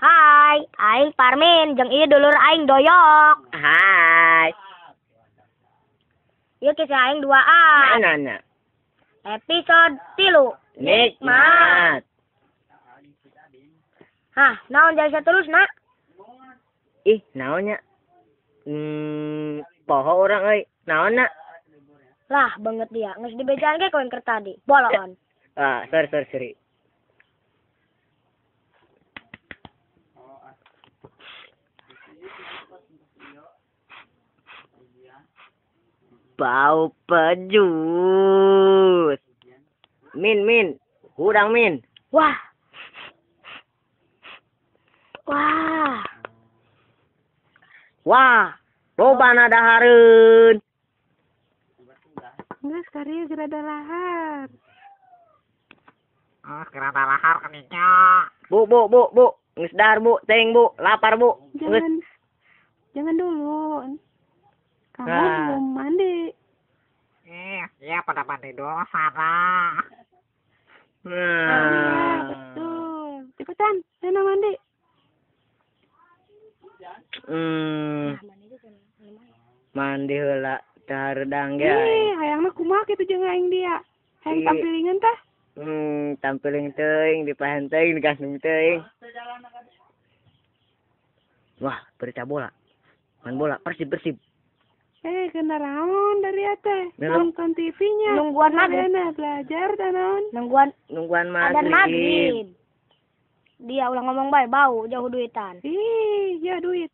Hai, aing Parmin jeung ieu dulur aing Doyok. Hai. Ieu kisah aing duaan. Mana? Episode 3. Nikmat. Hah, naon jadi saterusna? Ih, naonnya? Poho urang euy. Naonna? Lah, banget dia. Geus dibejaan ge koin keur tadi. Bolon. Ah, sorry sorry sorry. Bau pejus. Min min, hudang min. Wah. Wah. Wah, loba na dahareun. Geus kari geura lahar. Oh, geura lahar kaninya. Bu bu bu bu, geus dahar bu, teuing bu, lapar bu. Jangan. Jangan dulu. Kamu belum mandi. Ya pada mandi dulu sana. Nah, betul. Cepetan, sana mandi. Mandi heula teu hareudang ge. Ih, hayangna kumaha kitu jeung aing dia. Hayang tampilingan tah? Tampiling teuing, dipahen teuing, digandung teuing. Wah, berita bola. Main bola, Persib Persib. Kena naon dari teh? Nonton TV-nya. Nungguan maghrib. Belajar teh naon? Nungguan maghrib. Adan maghrib. Dia ulah ngomong bae bau jauh duitan. Ih, ya duit.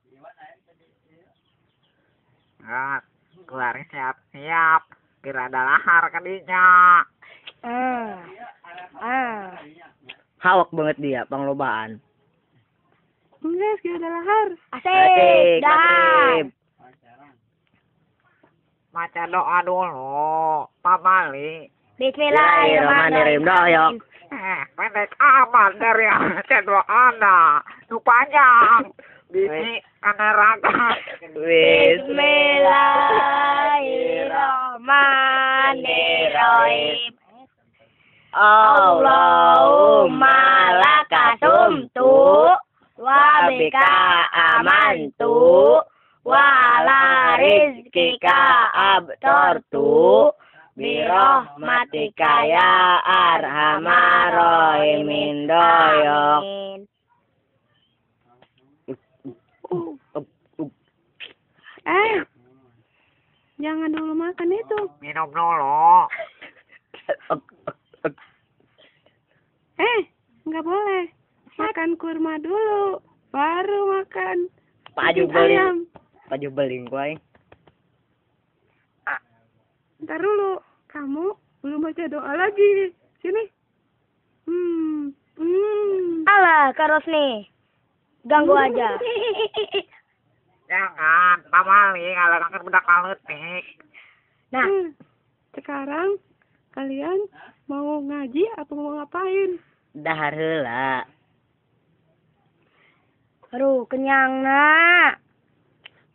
Ah, keluarin siap-siap. Kira ada lahar kadinya. Hawak banget dia panglobaan. Enggak, kira ada lahar. Asik, dah. Baca doa dulu, pamali. Bismillahirrahmanirrahim. Doyok. Pendek amat dari baca doa anda. Nu panjang. Bisi kana raga. Bismillahirrahmanirrahim. Allahumma laka sumtu wa bika amantu wa ala rizkika abtartu birahmatika ya arhamar rahimin. Doyok. Jangan dulu makan itu. Minum dulu. Nggak boleh. Makan kurma dulu, baru makan paju beling. Paju beling kuai. Ntar dulu, kamu belum baca doa lagi. Sini. Alah, Kak Rosni. Ganggu aja. Jangan, pamali kalau kangen budak leutik. Nah, sekarang kalian mau ngaji atau mau ngapain? Dahar heula. Aduh, kenyang nak.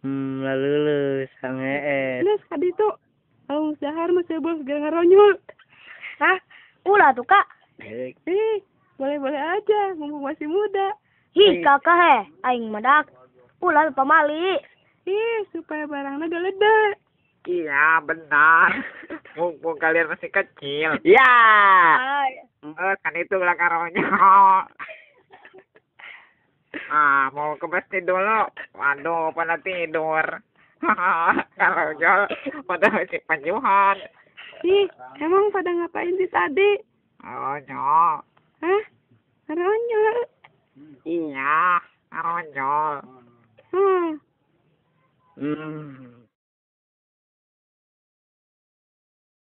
Lalulus sangees. Geus ka ditu. Kalau dahar mah seubeuh geus ngaronyul. Hah? Ulah tuh, Kak. Ih, boleh-boleh aja, mumpung masih muda. Hi, kakak he, aing mah dak. Ulah pamali. Ih, supaya barangnya gede. Iya, benar. Mumpung kalian masih kecil. Ya. Kan itu lah karonyol. Ah, mau ke masjid dulu. Waduh, pada tidur. Karonyol pada masih panjuhan. Ih, emang pada ngapain sih tadi? Karonyol. Hah? Karonyol? Iya, karonyol.